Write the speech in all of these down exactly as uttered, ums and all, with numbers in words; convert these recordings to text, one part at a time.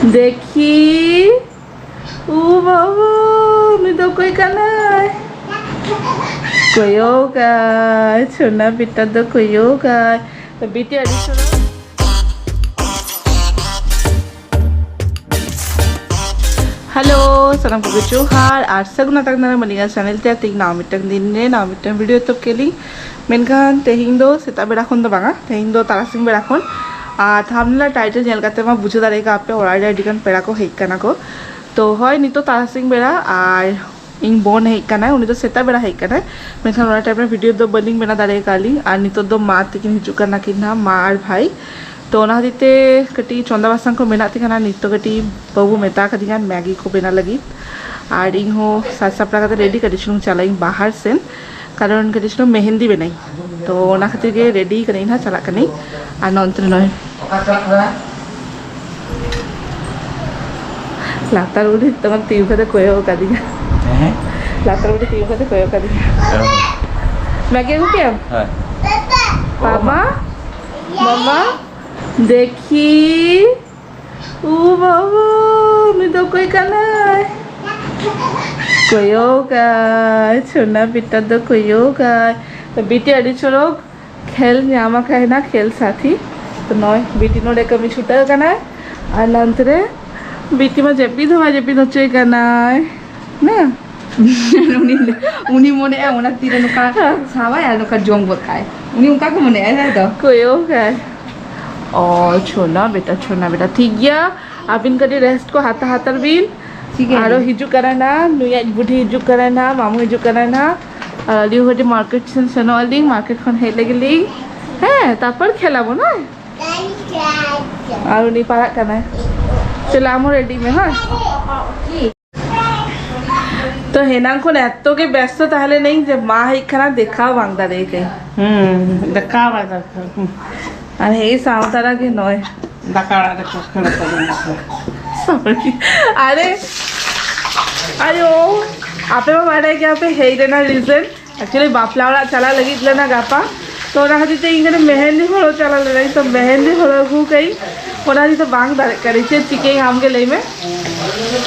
ᱫᱮᱠᱷᱤ, ᱩ ᱵᱟᱵᱟ, ᱩᱱᱤ ᱫᱚ ᱚᱠᱚᱭ ᱠᱟᱱᱟᱭ? ᱠᱚᱭᱚᱜᱟᱭ, ᱪᱷᱳᱱᱟ ᱵᱮᱴᱟ ᱫᱚ ᱠᱚᱭᱚᱜᱟᱭ᱾ ᱵᱤᱴᱤ ᱟᱹᱰᱤ ᱪᱚᱨᱚᱠ᱾ ᱦᱮᱞᱳ, ᱥᱟᱱᱟᱢ ᱠᱚᱜᱮ ᱡᱚᱦᱟᱨ ᱟᱨ ᱥᱟᱹᱜᱩᱱ ᱥᱮᱛᱟᱜ ᱫᱟᱨᱟᱢ ᱢᱟᱹᱱᱤᱡ ᱪᱮᱱᱮᱞ ᱛᱮ᱾ ᱛᱮᱦᱮᱧ ᱱᱟᱣᱟ ᱢᱤᱫᱴᱟᱝ ᱫᱤᱱ ᱨᱮ ᱱᱟᱣᱟ ᱢᱤᱫᱴᱟᱝ ᱵᱷᱤᱰᱤᱭᱳ ᱮᱛᱚᱦᱚᱵ ᱠᱮᱫ ᱞᱤᱧ᱾ ᱢᱮᱱᱠᱷᱟᱱ ᱛᱮᱦᱮᱧ ᱫᱚ ᱥᱮᱛᱟᱜ ᱵᱮᱲᱟ ᱠᱷᱚᱱ ᱫᱚ ᱵᱟᱝᱟ, ᱛᱮᱦᱮᱧ ᱫᱚ ᱛᱟᱨᱟᱥᱤᱧ ᱵᱮᱲᱟ ᱠᱷᱚᱱ᱾ ᱟᱨ ᱛᱷᱟᱢᱵᱱᱮᱞ ᱟᱨ ᱴᱟᱭᱴᱮᱞ ᱧᱮᱞ ᱠᱟᱛᱮ ᱢᱟ ᱵᱩᱡᱷᱟᱹᱣ ᱫᱟᱲᱮ ᱠᱟᱜᱼᱟ ᱯᱮ, ᱚᱲᱟᱜ ᱨᱮ ᱟᱹᱰᱤ ᱜᱟᱱ ᱯᱮᱲᱟ ᱠᱚ ᱦᱮᱡ ᱠᱟᱱᱟ ᱠᱚ᱾ ᱛᱚ ᱦᱳᱭ, ᱱᱤᱛᱚᱜ ᱛᱟᱨᱟᱥᱤᱧ ᱵᱮᱲᱟ ᱟᱨ ᱤᱧ ᱵᱳᱱ ᱦᱮᱡ ᱠᱟᱱᱟᱭ, ᱩᱱᱤ ᱫᱚ ᱥᱮᱛᱟᱜ ᱵᱮᱲᱟ ᱦᱮᱡ ᱠᱟᱱᱟᱭ, ᱢᱮᱱᱠᱷᱟᱱ ᱚᱱᱟ ᱴᱟᱭᱤᱢ ᱨᱮ ᱵᱷᱤᱰᱤᱭᱳ ᱫᱚ ᱵᱟᱹᱞᱤᱧ ᱵᱮᱱᱟᱣ ᱫᱟᱲᱮ ᱠᱟᱜ ᱞᱤᱧ᱾ ᱟᱨ ᱱᱤᱛᱚᱜ ᱫᱚ ᱢᱟ ᱛᱟᱹᱠᱤᱱ ᱦᱤᱡᱩᱜ ᱠᱟᱱᱟ ᱠᱤᱱ ᱱᱟᱦᱟᱜ, ᱢᱟ ᱟᱨ ᱵᱷᱟᱭ᱾ ᱛᱚ ᱚᱱᱟ ᱠᱷᱟᱹᱛᱤᱨ ᱛᱮ ᱠᱟᱹᱴᱤᱡ ᱪᱚᱸᱫᱟ ᱵᱟᱥᱟᱝ ᱠᱚ ᱢᱮᱱᱟᱜ ᱛᱤᱧ ᱠᱟᱱᱟ᱾ ᱱᱤᱛᱚᱜ ᱠᱟᱹᱴᱤᱡ ᱵᱟᱹᱵᱩ ᱢᱮᱛᱟ ᱠᱟᱫᱤᱧᱟ ᱢᱮᱜᱤ ᱠᱚ ᱵᱮᱱᱟᱣ ᱞᱟᱹᱜᱤᱫ, ᱟᱨ ᱤᱧ ᱦᱚᱸ ᱥᱟᱡᱽ ᱥᱟᱯᱲᱟᱣ ᱠᱟᱛᱮ ᱨᱮᱰᱤ ᱠᱟᱹᱴᱤᱡ ᱪᱩᱞᱩᱝ ᱪᱟᱞᱟᱜ ᱤᱧ ᱵᱟᱦᱟᱨ ᱥᱮᱱ, ᱠᱟᱨᱚᱱ ᱠᱟᱹᱴᱤᱡ ᱪᱩᱞᱩᱝ ᱢᱮᱦᱮᱱᱫᱤ ᱵᱮᱱᱟᱣ ᱤᱧ᱾ ᱛᱚ ᱚᱱᱟ ᱠᱷᱟᱹᱛᱤᱨ ᱜᱮ ᱨᱮᱰᱤ ᱠᱟᱹᱱᱟᱹᱧ ᱱᱟᱦᱟᱜ, ᱪᱟᱞᱟᱜ ᱠᱟᱹᱱᱟᱹᱧ᱾ ᱟᱨ ᱱᱚᱱᱛᱮ ᱨᱮ ᱱᱚᱜᱼᱚᱭ ᱞᱟᱛᱟᱨ ᱵᱩᱰᱷᱤ ᱛᱚᱠᱷᱚᱱ ᱛᱤᱸᱜᱩ ᱠᱟᱛᱮ ᱠᱚᱭᱚᱜ ᱟᱠᱟᱫᱤᱧᱟ᱾ ᱦᱮᱸ? ᱞᱟᱛᱟᱨ ᱵᱩᱰᱷᱤ ᱛᱤᱸᱜᱩ ᱠᱟᱛᱮ ᱠᱚᱭᱚᱜ ᱟᱠᱟᱫᱤᱧᱟ᱾ ᱦᱮᱸ᱾ ᱢᱮᱜᱤ ᱟᱹᱜᱩ ᱠᱮᱫᱟᱢ? ᱦᱮᱸ᱾ ᱵᱟᱵᱟ, ᱢᱟᱢᱟ, ᱫᱮᱠᱷᱤ᱾ ᱩ ᱵᱟᱵᱟ, ᱩᱱᱤ ᱫᱚ ᱚᱠᱚᱭ ᱠᱟᱱᱟᱭ? ᱠᱚᱭᱚᱜᱟᱭ, ᱪᱷᱳᱱᱟ ᱵᱮᱴᱟ ᱫᱚ ᱠᱚᱭᱚᱜᱟᱭ᱾ ᱛᱚ ᱵᱤᱴᱤ ᱟᱹᱰᱤ ᱪᱚᱨᱚᱠ ᱠᱷᱮᱞ ᱧᱟᱢ ᱟᱠᱟᱭ ᱱᱟ, ᱠᱷᱮᱞ ᱥᱟᱛᱷᱤ᱾ ᱛᱚ ᱱᱚᱜᱼᱚᱭ ᱵᱤᱴᱤ ᱱᱚᱰᱮ ᱠᱟᱹᱢᱤ ᱪᱷᱩᱴᱟᱹᱣ ᱠᱟᱱᱟᱭ᱾ ᱟᱨ ᱱᱚᱱᱛᱮ ᱨᱮ ᱵᱤᱴᱤ ᱢᱟ ᱡᱟᱹᱯᱤᱫ ᱦᱚᱸ ᱵᱟᱭ ᱡᱟᱹᱯᱤᱫ ᱦᱚᱪᱚᱭ ᱠᱟᱱᱟᱭ᱾ ᱱᱟ? ᱩᱱᱤ, ᱩᱱᱤ ᱢᱚᱱᱮᱜᱼᱟ ᱚᱱᱟ ᱛᱤᱨᱮ ᱱᱚᱝᱠᱟ ᱥᱟᱵᱟᱭ ᱟᱨ ᱱᱚᱝᱠᱟ ᱡᱚᱢ ᱜᱚᱫ ᱠᱟᱜᱼᱟᱭ᱾ ᱩᱱᱤ ᱚᱱᱠᱟ ᱜᱮ ᱢᱚᱱᱮᱜᱼᱟᱭ, ᱛᱟᱭ ᱛᱚ? ᱠᱚᱭᱚᱜᱟᱭ᱾ ᱚ, ᱪᱷᱳᱱᱟ ᱵᱮᱴᱟ, ᱪᱷᱳᱱᱟ ᱵᱮᱴᱟ, ᱴᱷᱤᱠ ᱜᱮᱭᱟ᱾ ᱟᱹᱵᱤᱱ ᱠᱟᱹᱴᱤᱡ ᱨᱮᱥᱴ ᱠᱚ ᱦᱟᱛᱟ ᱦᱟᱛᱟᱲ ᱵᱤᱱ᱾ ᱴᱷᱤᱠ ᱜᱮᱭᱟ᱾ ᱟᱨᱚ ᱦᱤᱡᱩᱜ ᱠᱟᱱᱟ ᱱᱟ, ᱱᱩᱭᱟᱜ ᱵᱩᱰᱷᱤ ᱦᱤᱡᱩᱜ ᱠᱟᱱᱟ ᱱᱟ, ᱢᱟᱢᱩ ᱦᱤᱡᱩᱜ ᱠᱟᱱᱟ ᱱᱟ᱾ ᱟᱨ ᱟᱹᱞᱤᱧ ᱦᱚᱸ ᱠᱟᱹᱴᱤᱡ ᱢᱟᱨᱠᱮᱴ ᱥᱮᱱ ᱥᱮᱱᱚᱜ ᱟᱹᱞᱤᱧ, ᱢᱟᱨᱠᱮᱴ ᱠᱷᱚᱱ ᱦᱮᱡ ᱞᱮᱜᱮ ᱞᱤᱧ᱾ ᱦᱮᱸ, ᱛᱟᱨᱯᱚᱨ ᱠᱷᱮᱞᱟᱵᱚᱱ, ᱦᱮᱸ? ᱟᱨ ᱩᱱᱤ ᱯᱟᱲᱦᱟᱜ ᱠᱟᱱᱟᱭ᱾ ᱪᱚᱞᱚ, ᱟᱢ ᱦᱚᱸ ᱨᱮᱰᱤ ᱢᱮ, ᱦᱮᱸ? ᱛᱚ ᱦᱮᱱᱟᱝ ᱠᱷᱚᱱ ᱮᱛᱚ ᱜᱮ ᱵᱮᱥᱛᱚ ᱛᱟᱦᱮᱸ ᱞᱮᱱᱟᱹᱧ ᱡᱮ ᱢᱟ ᱦᱮᱡ ᱠᱟᱱᱟ, ᱫᱮᱠᱷᱟᱣ ᱵᱟᱝ ᱫᱟᱲᱮ ᱠᱟᱹᱧ᱾ ᱦᱩᱸ, ᱫᱮᱠᱷᱟᱣ ᱵᱟᱭ ᱫᱮᱠᱷᱟᱣ᱾ ᱦᱩᱸ᱾ ᱟᱨ ᱦᱮᱡ ᱥᱟᱶ ᱛᱟᱨᱟ ᱜᱮ ᱱᱚᱜᱼᱚᱭ ᱫᱟᱠᱟ ᱚᱲᱟᱜ ᱨᱮᱠᱚ ᱠᱷᱟᱹᱲ ᱠᱟᱫᱤᱧᱟ ᱠᱚ᱾ Sorry. ᱟᱨᱮ, ᱟᱭᱳ, ᱟᱯᱮ ᱢᱟ ᱵᱟᱰᱟᱭ ᱜᱮᱭᱟ ᱯᱮ ᱦᱮᱡ ᱨᱮᱱᱟᱜ ᱨᱤᱡᱮᱱ᱾ Actually ᱵᱟᱯᱞᱟ ᱚᱲᱟᱜ ᱪᱟᱞᱟᱜ ᱞᱟᱹᱜᱤᱫ ᱞᱮᱱᱟ ᱜᱟᱯᱟ, ᱛᱚ ᱚᱱᱟ ᱠᱷᱟᱹᱛᱤᱨ ᱛᱮ ᱤᱧ ᱠᱟᱹᱴᱤᱡ ᱢᱮᱦᱮᱱᱫᱤ ᱦᱚᱨᱚᱜ ᱪᱟᱞᱟᱣ ᱞᱮᱱᱟᱹᱧ, ᱛᱚ ᱢᱮᱦᱮᱱᱫᱤ ᱦᱚᱨᱚᱜ ᱟᱹᱜᱩ ᱠᱟᱹᱧ᱾ ᱚᱱᱟ ᱜᱮᱛᱚ ᱵᱟᱝ ᱫᱟᱲᱮᱜ ᱠᱟᱱᱟ᱾ ᱪᱮᱫ ᱪᱤᱠᱟᱹᱭ ᱟᱢ ᱜᱮ ᱞᱟᱹᱭ ᱢᱮ?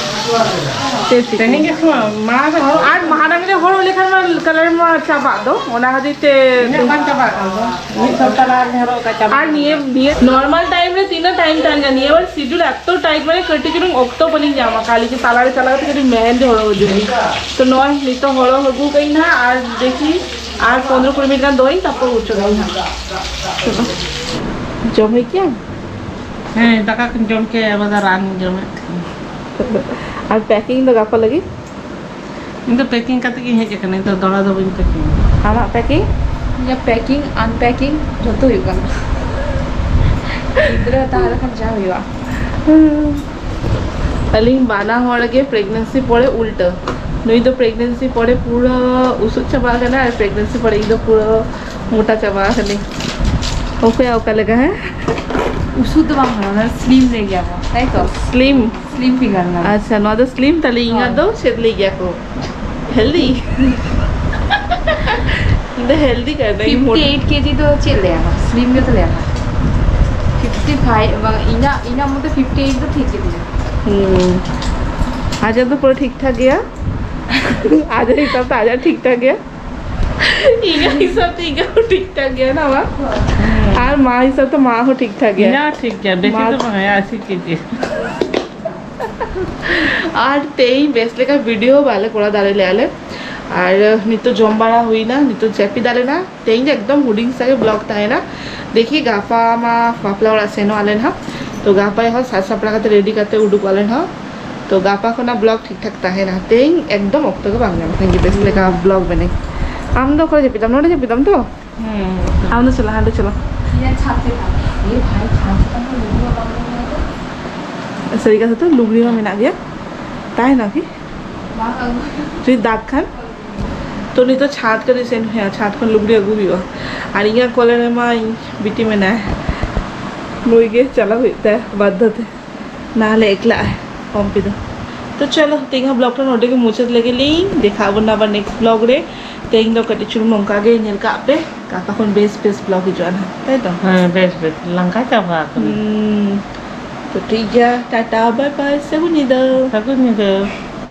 ᱪᱮᱫ ᱪᱤᱠᱟᱹᱭ? ᱛᱮᱦᱮᱧ ᱜᱮ ᱥᱚᱢᱚᱭ, ᱢᱟᱲᱟᱝ ᱨᱮ ᱦᱚᱨᱚᱜ ᱟᱨ ᱢᱟᱲᱟᱝ ᱨᱮ ᱦᱚᱨᱚᱜ ᱞᱮᱠᱷᱟᱱ ᱢᱟ ᱠᱟᱞᱟᱨ ᱢᱟ ᱪᱟᱵᱟᱜ ᱫᱚ, ᱚᱱᱟ ᱠᱷᱟᱹᱛᱤᱨ ᱛᱮ ᱤᱧᱟᱹᱜ ᱵᱟᱝ ᱪᱟᱵᱟᱜ ᱠᱟᱱ ᱫᱚ᱾ ᱢᱤᱫ ᱥᱚᱯᱛᱟ ᱞᱟᱦᱟ ᱨᱮ ᱦᱚᱨᱚᱜ ᱠᱟᱜ ᱪᱟᱵᱟ᱾ ᱟᱨ ᱱᱤᱭᱟᱹ, ᱱᱤᱭᱟᱹ ᱱᱚᱨᱢᱟᱞ ᱴᱟᱭᱤᱢ ᱨᱮ ᱛᱤᱱᱟᱹᱜ ᱴᱟᱭᱤᱢ ᱛᱟᱦᱮᱱ ᱠᱟᱱᱟ? ᱱᱤᱭᱟᱹ ᱵᱟᱨ ᱥᱤᱰᱩᱞ ᱮᱛᱚ ᱴᱟᱭᱤᱴ, ᱢᱟᱱᱮ ᱠᱟᱹᱴᱤᱡ ᱪᱩᱞᱩᱝ ᱚᱠᱛᱚ ᱵᱟᱹᱞᱤᱧ ᱧᱟᱢᱟ, ᱠᱷᱟᱹᱞᱤ ᱡᱮ ᱛᱟᱞᱟᱨᱮ ᱪᱟᱞᱟᱣ ᱠᱟᱛᱮ ᱠᱟᱹᱴᱤᱡ ᱢᱮᱦᱮᱱᱫᱤ ᱦᱚᱨᱚᱜ ᱦᱤᱡᱩᱜ ᱟᱹᱧ᱾ ᱛᱚ ᱱᱚᱜᱼᱚᱭ ᱱᱤᱛᱚᱜ ᱦᱚᱨᱚᱜ ᱟᱹᱜᱩ ᱠᱟᱜ ᱟᱹᱧ ᱱᱟᱦᱟᱜ, ᱟᱨ ᱫᱮᱠᱷᱤ ᱟᱨ ᱯᱚᱱᱨᱚ ᱠᱩᱲᱤ ᱢᱤᱱᱤᱴ ᱜᱟᱱ ᱫᱚᱦᱚᱭᱟᱹᱧ, ᱛᱟᱨᱯᱚᱨ ᱩᱪᱟᱹᱲᱟᱹᱧ ᱱᱟᱦᱟᱜ᱾ ᱡᱚᱢ ᱦᱩᱭ ᱠᱮᱜᱼᱟᱢ? ᱦᱮᱸ, ᱫᱟᱠᱟ ᱠᱚᱧ ᱡᱚᱢ ᱠᱮᱫ, ᱟᱵᱟᱨ ᱫᱚ ᱨᱟᱱ ᱤᱧ ᱡᱚᱢᱮᱫ ᱛᱟᱦᱮᱸᱫ᱾ ᱟᱨ ᱯᱮᱠᱤᱝ ᱫᱚ ᱜᱟᱯᱟ ᱞᱟᱹᱜᱤᱫ? ᱤᱧ ᱫᱚ ᱯᱮᱠᱤᱝ ᱠᱟᱛᱮ ᱜᱤᱧ ᱦᱮᱡ ᱟᱠᱟᱱᱟ, ᱤᱧ ᱫᱚ ᱫᱚᱲᱟ ᱫᱚ ᱵᱟᱹᱧ ᱯᱮᱠᱤᱝ᱾ ᱟᱢᱟᱜ ᱯᱮᱠᱤᱝ? ᱤᱧᱟᱹᱜ ᱯᱮᱠᱤᱝ ᱟᱱᱯᱮᱠᱤᱝ ᱡᱷᱚᱛᱚ ᱦᱩᱭᱩᱜ ᱠᱟᱱᱟ᱾ ᱜᱤᱫᱽᱨᱟᱹ ᱛᱟᱦᱮᱸ ᱞᱮᱠᱷᱟᱱ ᱡᱟ ᱦᱩᱭᱩᱜᱼᱟ᱾ ᱟᱹᱞᱤᱧ ᱵᱟᱱᱟ ᱦᱚᱲ ᱜᱮ ᱯᱨᱮᱜᱱᱮᱱᱥᱤ ᱯᱚᱨᱮ ᱩᱞᱴᱟᱹ᱾ ᱱᱩᱭ ᱫᱚ ᱯᱨᱮᱜᱱᱮᱱᱥᱤ ᱯᱚᱨᱮ ᱯᱩᱨᱟᱹ ᱩᱥᱩᱫ ᱪᱟᱵᱟ ᱟᱠᱟᱱᱟ, ᱟᱨ ᱯᱨᱮᱜᱱᱮᱱᱥᱤ ᱯᱚᱨᱮ ᱤᱧ ᱫᱚ ᱯᱩᱨᱟᱹ ᱢᱚᱴᱟ ᱪᱟᱵᱟ ᱟᱠᱟᱱᱟᱹᱧ᱾ ᱚᱠᱚᱭᱟᱜ ᱚᱠᱟ ᱞᱮᱠᱟ, ᱦᱮᱸ? ᱩᱥᱩᱫ ᱫᱚ ᱵᱟᱝ ᱠᱟᱱᱟ, ᱚᱱᱟ ᱥᱞᱤᱢ ᱞᱟᱹᱭ ᱜᱮᱭᱟ ᱠᱚ, ᱛᱟᱭ ᱛᱚ? ᱥᱞᱤᱢ? ᱥᱞᱤᱢ ᱯᱷᱤᱜᱟᱨ ᱨᱮᱱᱟᱜ᱾ ᱟᱪᱪᱷᱟ, ᱱᱚᱣᱟ ᱫᱚ ᱥᱞᱤᱢ, ᱛᱟᱦᱞᱮ ᱤᱧᱟᱹᱜ ᱦᱳᱭ᱾ ᱫᱚ ᱪᱮᱫ ᱞᱟᱹᱭ ᱜᱮᱭᱟ ᱠᱚ? ᱦᱮᱞᱫᱤ? ᱤᱧ ᱫᱚ ᱦᱮᱞᱫᱤ ᱠᱟᱱᱟᱹᱧ, ᱯᱷᱤᱯᱴᱤ ᱢᱚᱴ- ᱮᱭᱤᱴ ᱠᱮᱡᱤ ᱫᱚ ᱪᱮᱫ ᱞᱟᱹᱭᱟ? ᱥᱞᱤᱢ ᱜᱮᱛᱚ ᱞᱟᱹᱭᱟ᱾ ᱯᱷᱤᱯᱴᱤ ᱯᱷᱟᱭᱤᱵᱷ, ᱵᱟᱝ, ᱤᱧᱟᱹᱜ, ᱤᱧᱟᱹᱜ ᱢᱚᱛᱚ ᱯᱷᱤᱯᱴᱤ ᱮᱭᱤᱴ ᱫᱚ ᱴᱷᱤᱠ ᱜᱮ ᱛᱤᱧᱟ᱾ ᱦᱩᱸ᱾ ᱟᱡᱟᱜ ᱫᱚ ᱯᱩᱨᱟᱹ ᱴᱷᱤᱠ ᱴᱷᱟᱠ ᱜᱮᱭᱟ᱾ ᱟᱡᱟᱜ ᱦᱤᱥᱟᱹᱵ ᱛᱮ ᱟᱡᱟᱜ ᱴᱷᱤᱠ ᱴᱷᱟᱠ ᱜᱮᱭᱟ᱾ ᱤᱧᱟᱹᱜ ᱦᱤᱥᱟᱹᱵ ᱛᱮ ᱤᱧᱟᱹᱜ ᱦᱚᱸ ᱴᱷᱤᱠ ᱴᱷᱟᱠ ᱜᱮᱭᱟ ᱱᱟ, ᱵᱟᱝ? ᱦᱩᱸ᱾ ᱟᱨ ᱢᱟ ᱦᱤᱥᱟᱹᱵ ᱛᱮ ᱢᱟ ᱦᱚᱸ ᱴᱷᱤᱠ ᱴᱷᱟᱠ ᱜᱮᱭᱟ᱾ ᱤᱧᱟᱹᱜ ᱦᱚᱸ ᱴᱷᱤᱠ ᱜᱮᱭᱟ, ᱵᱮᱥᱤ ᱢᱟ ᱫᱚ ᱵᱟᱝ, ᱟᱥᱤ ᱠᱮᱡᱤ᱾ ᱟᱨ ᱛᱮᱦᱮᱧ ᱵᱮᱥ ᱞᱮᱠᱟ ᱵᱷᱤᱰᱤᱭᱳ ᱵᱟᱞᱮ ᱠᱚᱨᱟᱣ ᱫᱟᱲᱮ ᱞᱮᱜᱼᱟ ᱞᱮ᱾ ᱟᱨ ᱱᱤᱛᱚᱜ ᱡᱚᱢ ᱵᱟᱲᱟ ᱦᱩᱭᱱᱟ, ᱱᱤᱛᱚᱜ ᱡᱟᱹᱯᱤᱫ ᱟᱞᱮ ᱱᱟ᱾ ᱛᱮᱦᱮᱧ ᱫᱚ ᱮᱠᱫᱚᱢ ᱦᱩᱰᱤᱧ ᱥᱟᱜᱮ ᱵᱞᱚᱜ ᱛᱟᱦᱮᱱᱟ᱾ ᱫᱮᱠᱷᱤ ᱜᱟᱯᱟ ᱢᱟ ᱵᱟᱯᱞᱟ ᱚᱲᱟᱜ ᱥᱮᱱᱚᱜ ᱟᱞᱮ ᱱᱟᱦᱟᱜ, ᱛᱚ ᱜᱟᱯᱟ ᱦᱚᱸ ᱥᱟᱡᱽ ᱥᱟᱯᱲᱟᱣ ᱠᱟᱛᱮ ᱨᱮᱰᱤ ᱠᱟᱛᱮ ᱩᱰᱩᱠᱚᱜ ᱟᱞᱮ ᱱᱟᱦᱟᱜ᱾ ᱛᱚ ᱜᱟᱯᱟ ᱠᱷᱚᱱᱟᱜ ᱵᱞᱚᱜ ᱴᱷᱤᱠ ᱴᱷᱟᱠ ᱛᱟᱦᱮᱱᱟ᱾ ᱛᱮᱦᱮᱧ ᱮᱠᱫᱚᱢ ᱚᱠᱛᱚ ᱜᱮ ᱵᱟᱝ ᱧᱟᱢᱚᱜ ᱠᱟᱱᱟ ᱡᱮ ᱵᱮᱥ ᱞᱮᱠᱟ ᱵᱞᱚᱜ ᱵᱮᱱᱟᱣ᱾ ᱟᱢ ᱫᱚ ᱚᱠᱟᱨᱮ ᱡᱟᱹᱯᱤᱫᱟᱢ? ᱱᱚᱰᱮ ᱡᱟᱹᱯᱤᱫᱟᱢ ᱛᱚ? ᱦᱮᱸ᱾ ᱟᱢ ᱫᱚ ᱪᱟᱞᱟᱜ, ᱦᱟᱸᱰᱮ ᱪᱟᱞᱟᱜ᱾ ᱤᱭᱟᱹ ᱪᱷᱟᱫ ᱪᱮᱛᱟᱱ᱾ ᱮ ᱵᱷᱟᱭ, ᱪᱷᱟᱫ ᱪᱮᱛᱟᱱ ᱫᱚ ᱞᱩᱜᱽᱲᱤ ᱵᱟᱝ ᱟᱹᱜᱩ ᱦᱩᱭ ᱟᱠᱟᱱᱟ᱾ ᱥᱟᱹᱨᱤ ᱠᱟᱛᱷᱟ ᱛᱚ, ᱞᱩᱜᱽᱲᱤ ᱢᱟ ᱢᱮᱱᱟᱜ ᱜᱮᱭᱟ᱾ ᱛᱟᱦᱮᱱᱟ ᱠᱤ? ᱵᱟᱝ ᱟᱹᱜᱩ ᱦᱩᱭ ᱟᱠᱟᱱᱟ᱾ ᱡᱩᱫᱤ ᱫᱟᱜᱽ ᱠᱷᱟᱱ? ᱛᱚ ᱱᱤᱛᱚᱜ ᱪᱷᱟᱫ ᱠᱟᱹᱴᱤᱡ ᱥᱮᱱ ᱦᱩᱭᱩᱜᱼᱟ, ᱪᱷᱟᱫ ᱠᱷᱚᱱ ᱞᱩᱜᱽᱲᱤ ᱟᱹᱜᱩ ᱦᱩᱭᱩᱜᱼᱟ᱾ ᱟᱨ ᱤᱧᱟᱹᱜ ᱠᱚᱞᱮ ᱨᱮᱢᱟ ᱤᱧ ᱵᱤᱴᱤ ᱢᱮᱱᱟᱭ, ᱱᱩᱭ ᱜᱮ ᱪᱟᱞᱟᱜ ᱦᱩᱭᱩᱜ ᱛᱟᱭᱟ ᱵᱟᱫᱽᱫᱷᱚ ᱛᱮ᱾ ᱱᱟᱦᱞᱮ ᱮᱠᱞᱟᱜ ᱟᱭ ᱯᱚᱢᱯᱤ ᱫᱚ᱾ ᱛᱚ ᱪᱚᱞᱚ, ᱛᱮᱦᱮᱧᱟᱜ ᱵᱞᱚᱜ ᱫᱚ ᱱᱚᱰᱮ ᱜᱮ ᱢᱩᱪᱟᱹᱫ ᱞᱮᱜᱮ ᱞᱤᱧ᱾ ᱫᱮᱠᱷᱟᱜ ᱟᱵᱚᱱ ᱟᱵᱟᱨ ᱱᱮᱠᱥᱴ ᱵᱞᱚᱜ ᱨᱮ᱾ ᱛᱮᱦᱮᱧ ᱫᱚ ᱠᱟᱹᱴᱤᱡ ᱪᱩᱞᱩᱝ ᱱᱚᱝᱠᱟ ᱜᱮ, ᱧᱮᱞ ᱠᱟᱜ ᱯᱮ, ᱜᱟᱯᱟ ᱠᱷᱚᱱ ᱵᱮᱥ ᱵᱮᱥ ᱵᱞᱚᱜ ᱦᱤᱡᱩᱜᱼᱟ ᱱᱟᱦᱟᱜ, ᱛᱟᱭ ᱛᱚ? ᱦᱮᱸ, ᱵᱮᱥ ᱵᱮᱥ, ᱞᱟᱸᱜᱟ ᱪᱟᱵᱟ ᱟᱠᱟᱱᱟ᱾ ᱦᱩᱸ᱾ ᱛᱚ ᱴᱷᱤᱠ ᱜᱮᱭᱟ, ᱴᱟᱴᱟ, ᱵᱟᱭ ᱵᱟᱭ, ᱥᱟᱹᱜᱩᱱ ᱧᱤᱫᱟᱹ᱾ ᱥᱟᱹᱜᱩᱱ ᱧᱤᱫᱟᱹ᱾